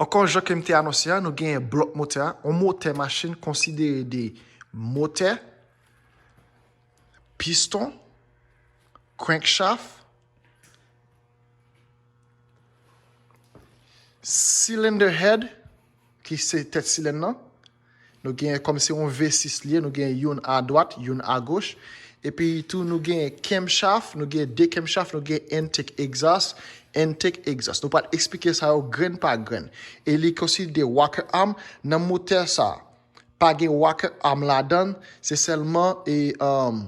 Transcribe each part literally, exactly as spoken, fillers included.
Ankò, jan ke m te anonse a, nou genyen blòk motè a. Yon motè machin konsidere de motè, piston, crankshaft, cylinder head, ki se tèt silenn nan. Nou gen kòm se yon V sis li ye, nou gen youn adwat, youn agoch. Epi tou nou gen camshaft, nou gen de camshaft, nou gen intake exhaust, intake exhaust. Nou pral eksplike sa yo grenn pa grenn. E li konsidere walker arm nan motè sa. Pa gen walker arm ladan, se sèlman e um,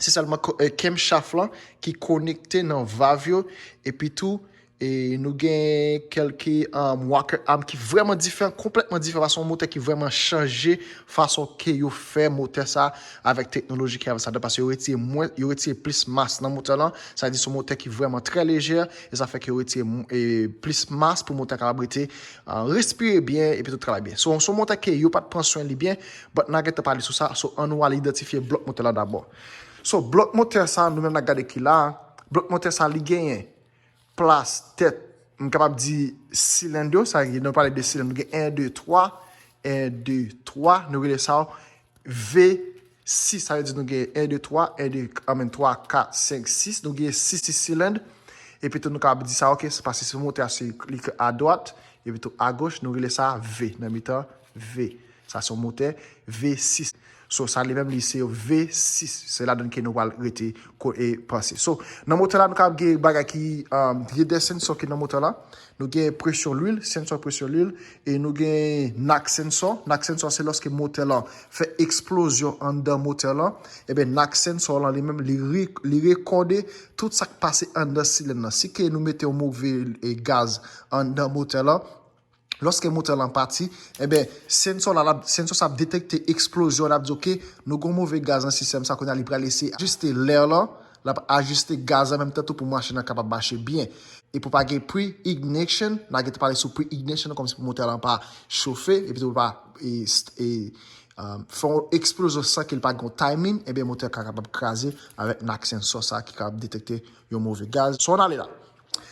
se sèlman ko- e, camshaft lan ki konekte nan valv yo, epi tou e nou gen kèlke um, walker arm ki vrèman diferan, konplètman diferan, se yon motè ki vrèman chanje fason ke yo fè motè sa avèk teknoloji ki avanse ladan, paske yo retire mwen, yo retire plis mas nan motè lan, sa di se yon motè ki vrèman trè lejè, e sa fè ke yo retire e, plis mas pou motè kapab rete uh, respire byen epi tou travay byen. So, se yon motè ke yo pa t pran swen li byen, but n a gentan pale sou sa, so ann nou al idantifye blòk motè la dabò. So, blòk motè sa, nou menm n a gade ki la, blòk motè sa, li genyen plas tèt, m kapab di silenn yo, sa vle di nou pale de silenn, nou gen en, de, twa, en, de, twa, nou rele sa V sis, sa vle di nou gen en, de, twa, en, de, anmen, twa, kat, senk, sis, nou gen sis, sis silenn. Epi tou nou kapab di sa, ok, se paske se motè a se li ki adwat, epi tou agoch, nou rele sa V nan mitan V. Sa se yon motè V sis. So, sa li menm, li se V sis. Se ladan ke nou pral rete ko e panse. So, nan motè la, nou kapab gen bagay ki, um, gen de sensò ki nan motè la. Nou gen presyon lwil, sensò presyon lwil, e nou gen knock sensor. Knock sensor, se lòske motè lan fè eksplozyon anndan motè lan. Ebyen, knock sensor lan li menm, li, re, li rekòde tout sa k pase anndan silenn nan. Si ke nou mete yon move e, gaz anndan motè lan, lòske motè lan pati, ebyen, sensò la, l ap, sensò sa ap detekte eksplozyon, l ap di, ok, nou gen yon move gaz nan sistèm sa, kounye a li pral eseye ajiste lè lan, l ap ajiste gaz lan menm tan tou pou machin nan kapab mache byen. E pou pa gen pre-ignition, n a gentan pale sou pre-ignition, kòmsi pou motè lan pa chofe, epi tou pa e, e, um, fè yon eksplozyon san ke l pa gen yon timing, ebyen motè ka kapab kraze avèk knock sensor sa ki kapab detekte yon move gaz. So, ann ale la.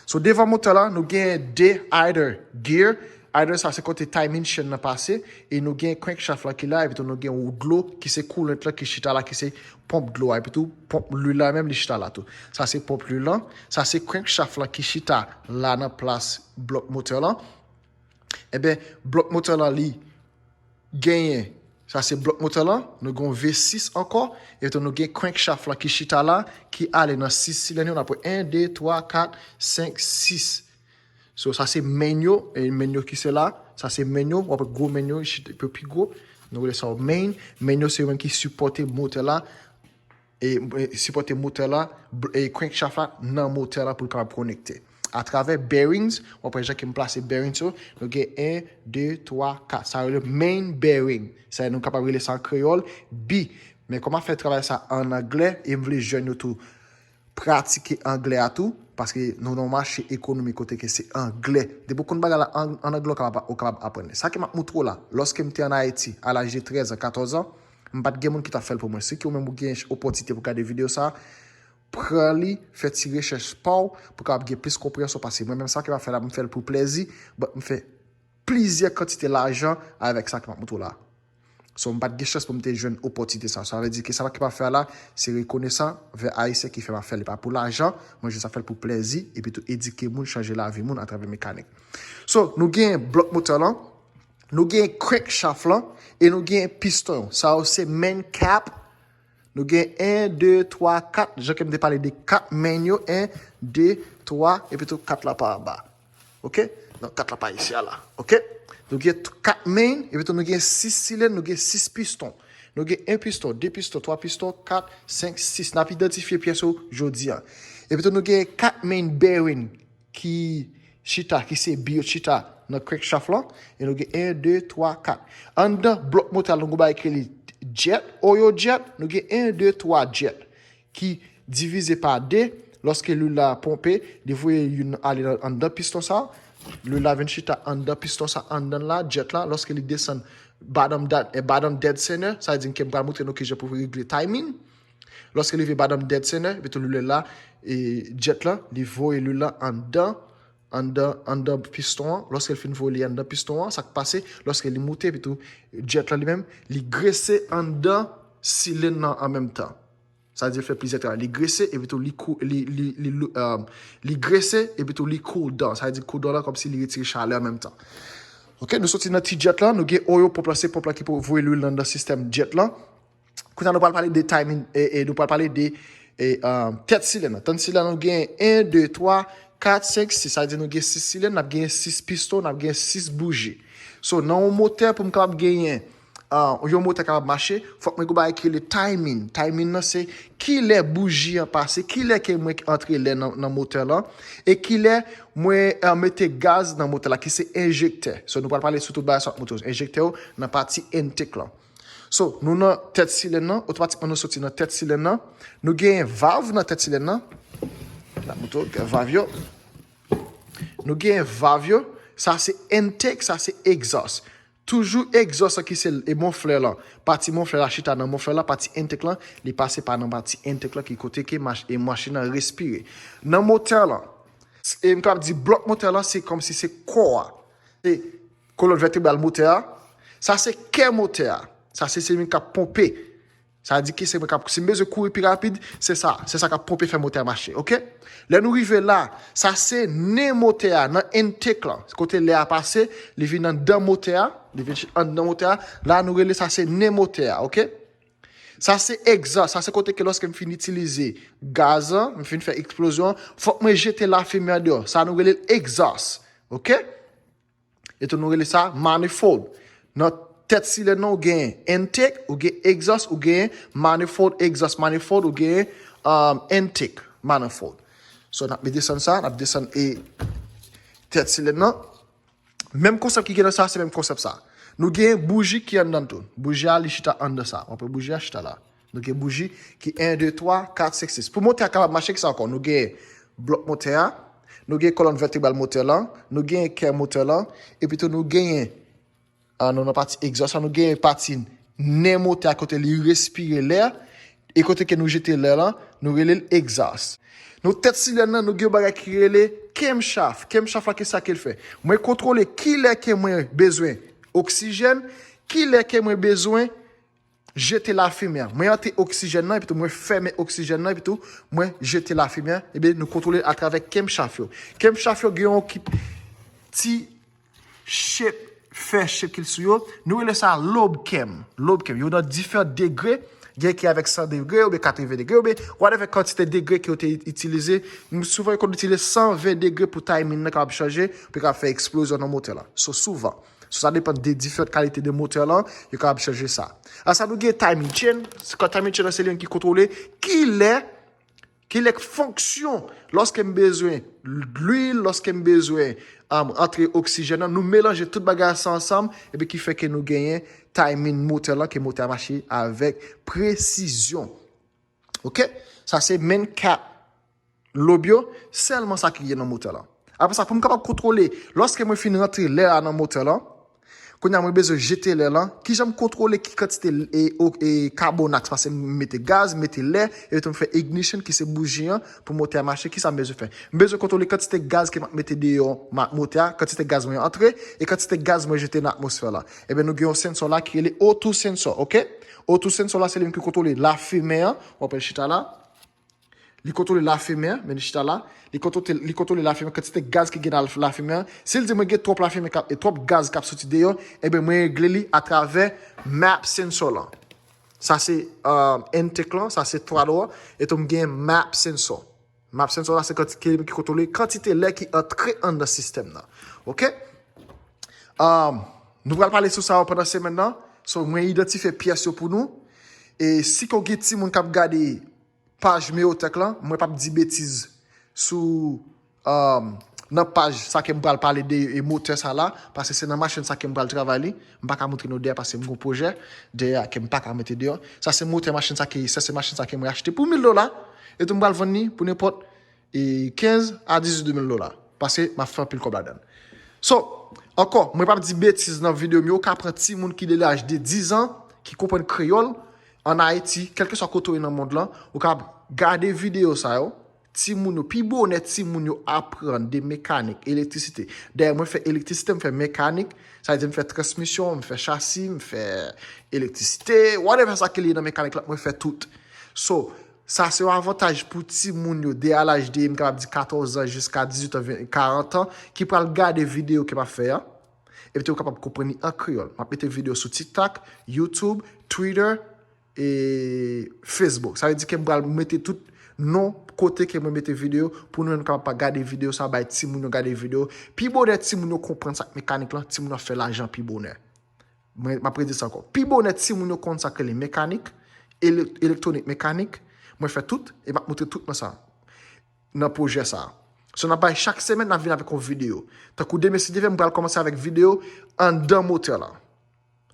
So, devan motè la, nou gen de idler gear. Idler sa se kote timing chain nan pase, e nou gen crankshaft la ki la, epi tou nou gen yon dlo ki se coolant la ki chita la, ki se ponp dlo a, epi tou ponp lwil la menm li chita la tou. Sa se ponp lwil lan, sa se crankshaft la ki chita la nan plas blòk motè lan. Ebyen, blòk motè lan li genyen, sa se blòk motè lan, nou gen yon V sis ankò, epi tou nou gen crankshaft lan ki chita la, ki ale nan sis silenn yo, n ap wè en, de, twa, kat, senk, sis. So, sa se main yo, e main yo ki se la, sa se main yo, w ap wè gwo main yo, chita, yo pi gwo, nou rele sa yo main, main yo se yo menm ki sipòte motè la, e, e sipòte motè la, bl- e crankshaft la nan motè la pou l kapab konekte. Atravè bearings, w ap wè jan ke m plase bearings yo, nou gen en, de, twa, kat. Sa rele main bearing. Sa nou kapab rele sa an kreyòl, bi. Men kòm m ap fè travay sa an anglè, e m vle jèn yo tou pratike anglè a tou, paske nou nan yon mache ekonomik kote ke se anglè. Depi w konn bagay la an, an anglè, w kapab, w kapab aprann li. Sa ke m ap moutre w la, lòske m te ann Ayiti, a laj de trèz an, katòz an, m pa t gen moun ki t ap fè l pou mwen. Si ke ou menm ou gen opòtinite pou gade videyo sa, pran li, fè ti rechèch pa w, pou w kapab gen plis konpreyansyon, paske mwen menm sa ke m ap fè la, m fè l pou plèzi, but m fè plizyè kantite lajan avèk sa ke m ap moutre w la. So, m pa t gen chans pou m te jwenn opòtinite sa. Sa vle di ke sa ke m ap fè la, se rekonesan vè Ayisyen ki fè m ap fè l, e pa pou lajan, mwen jis ap fè l pou plèzi, epi tou edike moun, chanje lavi moun atravè mekanik. So, nou gen blòk motè lan, nou gen crankshaft lan, e nou gen piston yo. Sa yo se main cap. Nou gen en, de, twa, kat. Jan ke m te pale de kat main yo, en, de, twa, epi tou kat la pa anba. Ok? Donk, kat la pa isi a la. Ok? Nou gen t- kat main, epi tou nou gen sis silenn, nou gen sis piston. Nou gen en piston, de piston, twa piston, kat, senk, sis. N ap idantifye pyès yo jodi a. Epi tou nou gen kat main bearing ki chita, ki se bi yo chita nan crankshaft lan. E nou gen en, de, twa, kat. Anndan blòk motè a, nou gen yon bagay ki rele jet, oil jet. Nou gen en, de, twa jet ki divize pa de. Lòske lwil la ponpe, li voye youn ale nan- anndan piston sa. Lwil la vin chita anndan piston sa, anndan la, jet la. Lòske li desann bottom, da- eh, bottom dead center, sa vle di ke m pral montre nou kijan pou regle timing. Lòske li rive bottom dead center, epi tou lwil la, e jet la, li voye lwil la anndan anndan anndan piston an, lòske l fin voye anndan piston an, sa k pase, lòske li moute, epitou jet lan li menm, li grese anndan silenn nan an menm tan. Sa vle di l fè plizyè travay. Li grese, epitou li kou, li, li, li, li, um, li grese, epitou li cool down. Sa vle di cool down lan kòmsi li retire chalè an menm tan. Ok, nou soti nan ti jet lan, nou gen oil pomp lan, se pomp lan ki pou voye lwil nan, nan sistèm jet lan. Kounye a nou pral pale de timing, e, e nou pral pale de e, um, tèt silenn nan. Tèt silenn nan, nou gen en, de, twa, kat, senk, sis. Sa vle di nou gen sis silenn, n ap gen sis piston, n ap gen sis bouji. So, nan yon motè, pou m kapab genyen, uh, yon motè kapab mache, fòk mwen gen yon bagay ki rele timing. Timing nan se kilè bouji an pase, kilè ke mwen antre lè nan, nan motè lan, e kilè mwen, uh, mete gaz nan motè la, ki se enjektè. So, nou pral pale sou tout bagay sa, motè, enjektè yo nan pati intake lan. So, nou nan tèt silenn nan, otomatikman nou soti nan tèt silenn nan. Nou genyen valv nan tèt silenn nan. N ap montre w, gen valv yo. Nou genyen valv yo. Sa se intake, sa se exhaust. Toujou exhaust lan ki se e moflè lan. Pati moflè la chita nan moflè lan, pati intake lan, li pase pa nan pati intake lan ki kote ke mach, e machin nan respire. Nan motè lan, e m kapab di blòk motè lan, se kòmsi se kò a. Se kolòn vètebral motè a. Sa se kè motè a. Sa se, se li menm k ap ponpe. Sa vle di ki se mwen k ap, si m bezwen kouri pi rapid, se sa, se sa k ap ponpe fè motè a mache, ok? Lè nou rive la, sa se nen motè a, nan intake lan. Kote lè a pase, li vin anndan motè a, li vin anndan motè a. La nou rele sa se nen motè a, ok? Sa se exhaust, sa se kote ke lòske m fin itilize gaz lan, m fin fè eksplozyon an, fòk mwen jete lafimen an deyò. Sa nou rele l exhaust, ok? Etou nou rele sa manifold. Nan tèt silenn nan, ou gen intake, ou gen exhaust, ou gen manifold exhaust manifold, ou gen, um, intake manifold. So, n ap desann sa, n ap desann e tèt silenn nan. Menm konsèp ki gen nan sa, se menm konsèp sa. Nou gen bouji ki anndan l tou. Bouji a, li chita anndan sa. W ap wè bouji a chita la. Nou gen bouji ki en, de, twa, kat, senk, sis. Pou motè a kapab mache, ki sa ankò? Nou gen blòk motè a, nou gen kolòn vètebral motè lan, nou gen kè motè lan, epi tou nou genyen, ah, nou nan pati egzòs la, nou genyen pati nen motè a kote li respire lè, e kote ke nou jete lè lan, nou rele l egzòs. Nou tèt silenn nan, nou gen yon bagay ki rele camshaft. Camshaft la, ki sa ke l fè? Mwen kontwole kilè ke mwen bezwen oksijèn, kilè ke mwen bezwen jete lafimen an. Mwen antre oksijèn nan, epi tou mwen fèmen oksijèn nan, epi tou mwen jete lafimen an. Ebyen, nou kontwole atravè camshaft yo. Camshaft yo gen yon ki ti shape, fè shape ki sou yo. Nou rele sa lobe cam. Lobe cam. Yo nan diferan degre. Gen ki avèk san degre, oubyen katreven degre, oubyen whatever kantite degre ke yo te itilize. Nou souvan yo konn itilize san ven degre pou timing nan kapab chanje, pou kapab fè eksplozyon nan motè la. So, souvan. So, sa depann de diferan kalite de motè lan, yo kapab chanje sa. Apre sa, nou gen timing chain. Kan timing chain lan, se li menm ki kontwole kilè, kilè fonksyon, lòske m bezwen lwil, lòske m bezwen, um, antre oksijèn nan, nou melanje tout bagay sa ansanm, epi ki fè ke nou genyen timing motè lan, ke motè a mache avèk presizyon. Ok? Sa se main cap. Lobe yo, sèlman sa ki gen nan motè lan. Apre sa, pou m kapab kontwole, lòske mwen fin rantre lè a nan motè lan, kounye a mwen bezwen jete lè lan, kijan m kontwole ki kantite e, o, e, carbon axe, paske m mete gaz, m mete lè, epi tou m fè ignition, ki se bouji an, pou motè a mache, kisa m bezwen fè? M bezwen kontwole kantite gaz ke m ap mete deyò ma-, motè a, kantite gaz mwen antre, e kantite gaz mwen jete nan atmosfè la. Ebyen, nou gen yon sensor la ki rele O two sensor, ok? O two sensor la, se li menm ki kontwole lafimen an, w ap wè l chita la. Li kontwole lafimen an, men li chita la. Li kontwole, li kontwole lafimen, kantite gaz ki gen nan lafimen an. Si l di mwen gen twòp lafimen k ap, e twòp gaz k ap soti deyò, ebyen mwen regle li atravè map sensor lan. Sa se, um, intake lan, sa se throttle, epi tou m gen map sensor. Map sensor la se kantite ki kontwole kantite lè ki antre anndan sistèm nan. Ok? Um, nou pral pale sou sa yo pandan semèn nan. So, mwen idantifye pyès yo pou nou. E si ke w gen timoun k ap gade paj Meotech lan, mwen p ap di betiz sou, um, nan paj sa ke m pral pale de, e, motè sa la, paske se nan machin sa ke m pral travay li. M pa ka montre nou dèyè paske m gon pwojè dèyè a ke m pa ka mete deyò. Sa se motè machin sa ke, sa se machin sa ke mwen achte pou mil dola, epi tou m pral vann li pou nenpòt, e, kenz a dizuit mil dola, paske m ap fè anpil kòb ladan l. So, ankò, mwen p ap di betiz nan videyo m yo, ou ka pran timoun ki de laj de diz an, ki konprann kreyòl, ann Ayiti, kèlkeswa kote w ye nan mond lan, ou ka gade videyo sa yo, timoun yo, pi bonè timoun yo aprann de mekanik, elektrisite. Dayè, mwen fè elektrisite, m fè mekanik, sa vle di m fè transmisyon, m fè chasi, m fè elektrisite, whatever sa ke li ye nan mekanik la, mwen fè tout. So, sa se yon avantaj pou timoun yo, de a laj de, m kapab di katòz an jiska dizuit an, ven, karant an, ki pral gade videyo ke m ap fè an. Epi tou yo kapab konprann li an kreyòl. M ap mete videyo sou TikTok, YouTube, Twitter, e Facebook. Sa vle di ke m pral mete tout non kote ke mwen mete videyo pou nou menm kapab gade videyo sa, bay timoun yo gade videyo. Pi bonè timoun yo konprann sa k mekanik lan, timoun yo ap fè lajan pi bonè. Mwen, m ap redi sa ankò. Pi bonè timoun yo konn sa k rele mekanik, ele-, elektwonik mekanik, mwen fè tout, e m ap montre tout nan sa, nan pwojè sa. So, n ap bay chak semèn, n ap vin avèk yon videyo. Tankou demen, si Dye vle, m pral kòmanse avèk videyo anndan motè lan.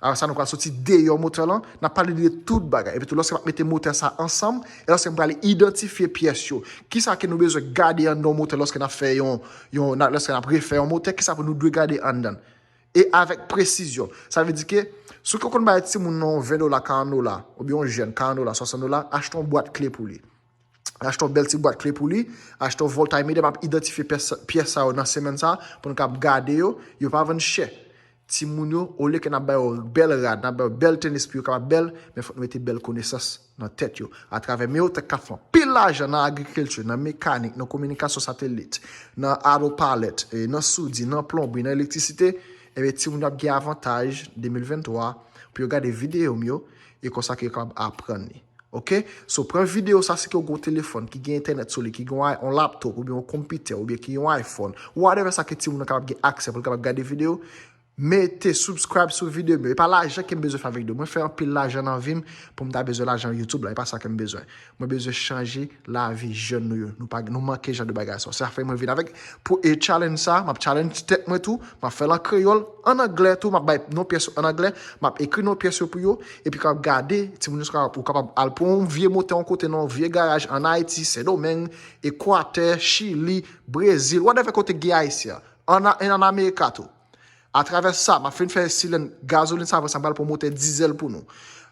Apre sa, nou pral soti deyò motè lan, n ap pale de tout bagay. Epi tou, lòske m ap mete motè sa ansanm, e lòske m pral idantifye pyès yo. Kisa ke nou bezwen gade anndan yon motè lòske n ap fè yon, yon, n ap, lòske n ap refè yon motè, kisa pou nou dwe gade anndan l? E avèk presizyon. Sa vle di ke, si w konn bay timoun nan yon ven dola, karant dola, oubyen yon jèn karant dola, swasant dola, achte yon bwat kle pou li. Achte yon bèl ti bwat kle pou li, achte yon voltmeter, m ap idantifye pyès, pyès sa yo nan semèn sa, pou nou kapab gade yo, yo pa vann chè. Timoun yo, olye ke n ap ba yo bèl rad, n ap ba yo bèl tenis pou yo kapab bèl, men fòk nou mete bèl konesans nan tèt yo. Atravè men yo, tèt k ap fè anpil lajan nan agrikilti, nan mekanik, nan kominikasyon satelit, nan autopilot, e nan soudri, nan plonbri, nan elektrisite, ebyen, timoun yo ap gen avantaj de mil venntwa pou yo gade videyo m yo, e konsa ke yo kapab aprann li. Ok? So, pran videyo sa, si ke w gen yon telefòn ki gen entènèt sou li, ki gen yon i-, yon laptop, oubyen yon konpitè, oubyen ki gen yon iPhone, whatever sa ke timoun nan kapab gen aksè pou l kapab gade videyo, mete subscribe sou videyo m yo. E pa lajan ke m bezwen fè avèk videyo. Mwen fè anpil lajan nan vi m pou m ta bezwen lajan YouTube la. E pa sa ke m bezwen. Mwen bezwen chanje lavi jèn nou yo. Nou pa, nou manke jan de bagay sa. Sa fè mwen vin avèk pou e challenge sa. M ap challenge tèt mwen tou. M ap fè l an kreyòl, an anglè tou. M ap bay non pyès yo an anglè. M ap ekri non pyès yo pou yo. Epi kapab gade, timoun yo kapab, ou kapab al pran yon vye motè yon kote nan yon vye garaj an Ayiti, Sendomeng, Ekwatè, Chili, Brezil, whatever kote gen Ayisyen. An, an Amerika tou. Atravè sa, m ap fin fè silenn gazolin sa, apre sa, m pral pran motè dizèl pou nou.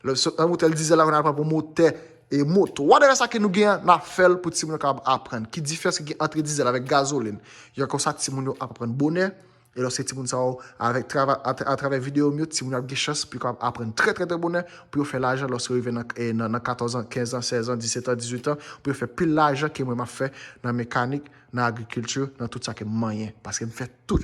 Lè, so, nan motè dizèl la, nou pral pran motè e moto. Whatever sa ke nou gen an, n ap fè l pou timoun yo kapab aprann. Ki diferans ki gen ant dizèl avèk gazolin? Jan konsa, timoun yo ap aprann bonè. E lòske timoun sa yo, avèk trava-, atra-, atravè videyo m yo, timoun yo ap gen chans pou yo kapab aprann trè, trè, trè bonè, pou yo fè lajan lòske yo rive nan, e, nan, nan katòz an, kenz an, sèz an, disèt an, dizuit an, pou yo fè pil lajan ke mwen m ap fè nan mekanik, nan agrikilti, nan tout sa ke m manyen. Paske m fè tout.